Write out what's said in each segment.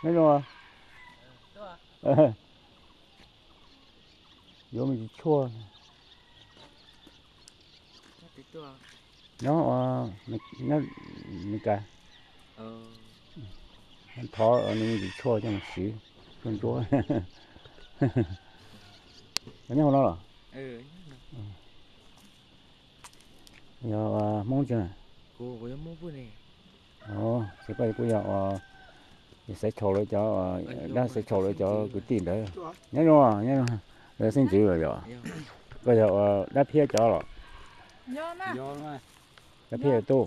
Nyob zoo, yuav me ntsis tshuaj. Nyob, nyob Meskas, thov me ntsis tshuaj coj mus siv, tshuaj ntsuab. Nyob hauv no los? Yog Hmoob tsi? Ces koj kuj yog Xaiv Tshau lawv cov, dab Xaiv Tshau lawv cov kwv tij ntawd. Nyob zoo, nyob zoo, lawv xeeb ntxwv los yog? Koj yog ua dab Phiab cov los? Dab Phiab tub.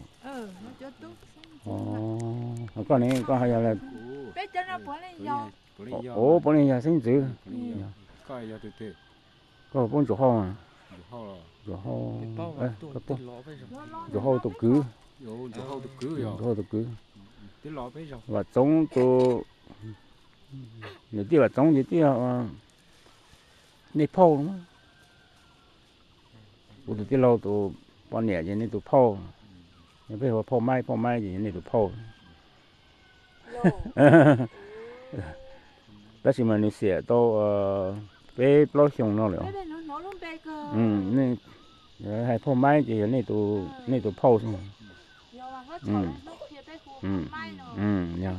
Koj ne, koj ho yog, ua puav leej yog xeeb ntxwv. Koj puab Ntsuag Hauj, Ntsuag Hauj, Ntsuag Hauj tus kwv, Ntsuag Hauj tus kwv, Vam Txoov tus, nws tij Vam Txoov ces tij nej phauj. Kuv tus tij laug tus poj niam ces nej tus phauj. Yog peb hu phauj Maib, phauj Maib ces yog nej tus phauj. Tab sis mas nws xiam tau peb plaub xyoo no lawm. Hais phauj Maib ces yog nej tus phauj xwb. Nej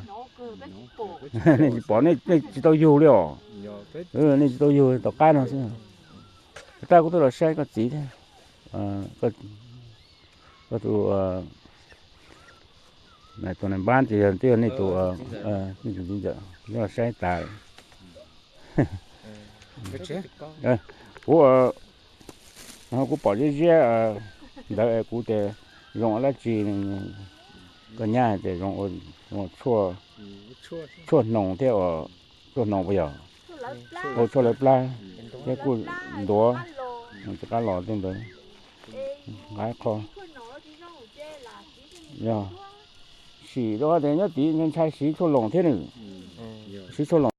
tsis pom, nej tsis tau yug li os. Nej tsis tau yug tom qab no xwb. Tab kuv twb los saib koj txiv thiab. Koj tus, tus npab ces yog twb yog nej tus, nej tus txiv ntxawm, twb los saib tas. Kuv, kuv pom ziab ziab ntawd es kuv tias zoo ua dab tsi, koj nyab hais tias zoo ua tshuaj hnoos thiab, tshuaj hnoos puas yog? Ua tshuaj lawv plab thiab kuj ntuav, rov qab los tej ntawd. Nqa qho, yog sim rau qhov tias nyob tid ntshai siv tshuaj loos thiab nws, siv tshuaj loos.